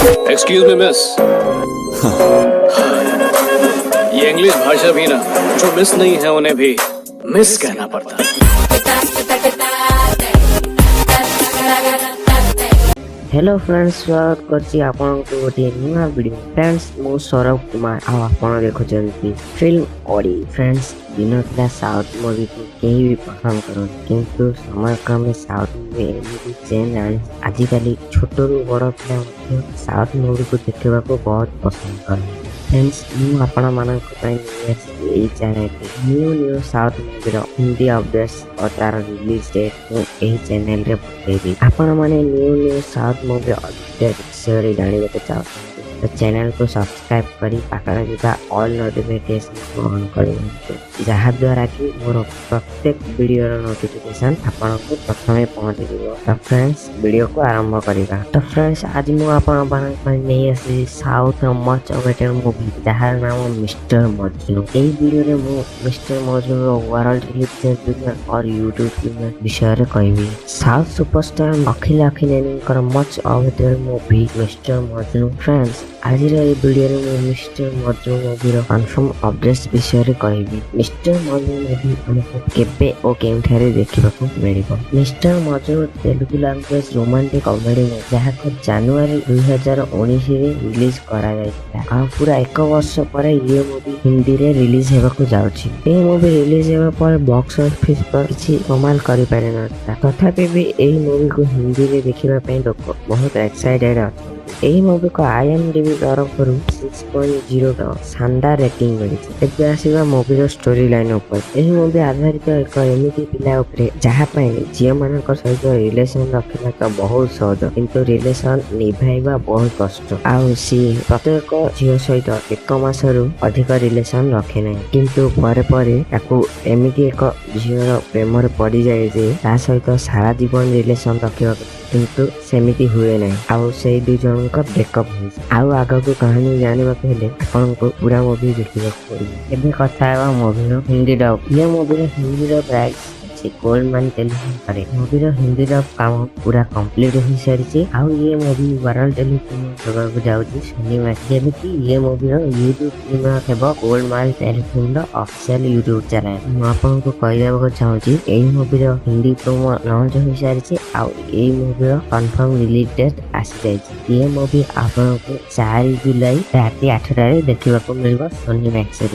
Excuse me miss, ये English भाषा भी ना, जो मिस नहीं है उन्हें भी मिस कहना पड़ता है। ହ୍ୟାଲୋ ଫ୍ରେଣ୍ଡସ୍, ସ୍ୱାଗତ କରୁଛି ଆପଣଙ୍କୁ ଗୋଟିଏ ନୂଆ ଭିଡ଼ିଓ। ଫ୍ରେଣ୍ଡସ୍, ମୁଁ ସୌରଭ କୁମାର ଆଉ ଆପଣ ଦେଖୁଛନ୍ତି ଫିଲ୍ମ ଅଡ଼ି। ଫ୍ରେଣ୍ଡସ୍, ଦିନ ଥିଲା ସାଉଥ ମୁଭିକୁ କେହି ବି ପସନ୍ଦ କରନ୍ତି, କିନ୍ତୁ ସମୟକ୍ରମେ ସାଉଥ ମୁଭି ଏମିତି ଚେଞ୍ଜ ଆଣି ଆଜିକାଲି ଛୋଟରୁ ବଡ଼ ପିଲା ମଧ୍ୟ ସାଉଥ ମୁଭିକୁ ଦେଖିବାକୁ ବହୁତ ପସନ୍ଦ କରନ୍ତି। ଫ୍ରେଣ୍ଡସ୍, ମୁଁ ଆପଣମାନଙ୍କ ପାଇଁ ନେଇ ଆସିଛି ଏଇ ଚ୍ୟାନେଲରେ ନ୍ୟୁ ନ୍ୟୁ ସାଉଥ ମୁଭିର ହିନ୍ଦୀ ଅପଡେଟ୍ସ ଓ ତାର ରିଲିଜ ଡେଟ୍ ମୁଁ ଏହି ଚ୍ୟାନେଲରେ ବତେଇବି। ଆପଣମାନେ new new south movie update ବିଷୟରେ ଜାଣିବାକୁ ଚାହୁଁଛନ୍ତି ତ ଚ୍ୟାନେଲକୁ ସବସ୍କ୍ରାଇବ୍ କରି ପାଖରେ ଥିବା ଅଲ୍ ନୋଟିଫିକେସନକୁ ଅନ୍ କରିଦିଅନ୍ତୁ, ଯାହାଦ୍ୱାରା କି ମୋର ପ୍ରତ୍ୟେକ ଭିଡ଼ିଓର ନୋଟିଫିକେସନ୍ ଆପଣଙ୍କୁ ପ୍ରଥମେ ପହଞ୍ଚିଯିବ। ତ ଫ୍ରେଣ୍ଡସ୍, ଭିଡ଼ିଓକୁ ଆରମ୍ଭ କରିବା। ତ ଫ୍ରେଣ୍ଡସ୍, ଆଜି ମୁଁ ଆପଣମାନଙ୍କ ପାଇଁ ନେଇ ଆସିଛି ସାଉଥର ମଚ୍ ଅୱେଟେଡ୍ ମୁଭି, ଯାହାର ନାମ ମିଷ୍ଟର ମଜନୁ। ଏହି ଭିଡ଼ିଓରେ ମୁଁ ମିଷ୍ଟର ମଜନୁର world release premiere or YouTube premiere ବିଷୟରେ କହିବି। ସାଉଥ ସୁପରଷ୍ଟାର ଅଖିଲ ଅଖିନେନୀଙ୍କର much awaited movie mister Majnu. Friends, ଆଜିର ଏହି ଭିଡ଼ିଓରେ ମୁଁ ମିଷ୍ଟର ମଜନୁ ମୁଭିର କନଫର୍ମ ଅପଡେଟ୍ସ ବିଷୟରେ କହିବି। ମିଷ୍ଟର ମଜନୁ ମୁଭି ଆମକୁ କେବେ ଓ କେଉଁଠାରେ ଦେଖିବାକୁ ମିଳିବ? Mister Majnu Telugu language romantic comedy movie, ଯାହାକୁ ଜାନୁଆରୀ 2019ରେ ରିଲିଜ କରାଯାଇଥିଲା। ଆଉ ପୁରା ଏକ ବର୍ଷ ପରେ ଇଏ ମୁଭି ହିନ୍ଦୀରେ ରିଲିଜ ହେବାକୁ ଯାଉଛି। ଏହି ମୁଭି ରିଲିଜ ହେବା ପରେ ବକ୍ସ ଅଫିସ पर କିଛି କମାଲ କରିପାରିନଥିଲା। ତଥାପି ବି ଏହି ମୁଭିକୁ ହିନ୍ଦୀରେ ଦେଖିବା ପାଇଁ ଲୋକ ବହୁତ ଏକ୍ସାଇଟେଡ ଅଛନ୍ତି। ଏହି ମୁଭିକୁ ଆଇଏମଡିବି ତରଫରୁ 6.0ର ଶାନଦାର ରେଟିଂ ମିଳିଛି। ଏବେ ଆସିବା ମୁଭିର ଷ୍ଟୋରି ଲାଇନ ଉପରେ। ଏହି ମୁଭି ଆଧାରିତ ଏକ ଏମିତି ପିଲା ଉପରେ, ଯାହା ପାଇଁ ଝିଅମାନଙ୍କ ସହିତ ରିଲେସନ ରଖିବା ତ ବହୁତ ସହଜ, କିନ୍ତୁ ରିଲେସନ ନିଭାଇବା ବହୁତ କଷ୍ଟ। ଆଉ ସିଏ ପ୍ରତ୍ୟେକ ଝିଅ ସହିତ ଏକ ମାସରୁ ଅଧିକ ରିଲେସନ ରଖେ ନାହିଁ, କିନ୍ତୁ ପରେ ପରେ ତାକୁ ଏମିତି ଏକ ଝିଅର ପ୍ରେମରେ ପଡ଼ିଯାଏ ଯେ ତା ସହିତ ସାରା ଜୀବନ ରିଲେସନ ରଖିବାକୁ, କିନ୍ତୁ ସେମିତି ହୁଏ ନାହିଁ ଆଉ ସେଇ ଦୁଇ ଜଣଙ୍କ ବ୍ରେକଅପ୍ ହୋଇଯାଏ। ଆଉ ଆଗକୁ କାହାଣୀ ଜାଣିବାକୁ ହେଲେ ଆପଣଙ୍କୁ ପୁରା ମୁଭି ଦେଖିବାକୁ ପଡ଼ିବ। ଏବେ କଥା ହେବା ମୁଭିର ହିନ୍ଦୀ ଡବ୍। ଇଏ ମୁଭିର ହିନ୍ଦୀ ଡବ୍ ରାଇଟ୍ସ ଅଛି ଗୋଲ୍ଡ ତେଲୁଗୁ ପରେ। ମୁଭିର ହିନ୍ଦୀ ଡବ୍ କାମ ପୁରା କମ୍ପ୍ଲିଟ୍ ହୋଇସାରିଛି ଆଉ ଇଏ ମୁଭି ୱାର୍ଲଡ ତେଲୁଗୁ ହେବାକୁ ଯାଉଛି ଶନିବାର, ଯେମିତି ଇଏ ମୁଭିର ୟୁଟ୍ୟୁବ ପ୍ରିମିୟର ହେବ ଗୋଲ୍ଡ ମାଲ ଟେଲିଫିଲ୍ମର ଅଫିସିଆଲ ୟୁଟ୍ୟୁବ ଚ୍ୟାନେଲ। ମୁଁ ଆପଣଙ୍କୁ କହିଦେବାକୁ ଚାହୁଁଛି, ଏହି ମୁଭିର ହିନ୍ଦୀ ପ୍ରୋମୋ ଲଞ୍ଚ ହୋଇସାରିଛି ଆଉ ଏଇ ମୁଭିର କନଫର୍ମ ରିଲିଜ ଡେଟ୍ ଆସିଯାଇଛି। ଇଏ ମୁଭି ଆପଣଙ୍କୁ 4 ଜୁଲାଇ ରାତି 8ଟାରେ ଦେଖିବାକୁ ମିଳିବ ସୋନି ମ୍ୟାକ୍ସରେ।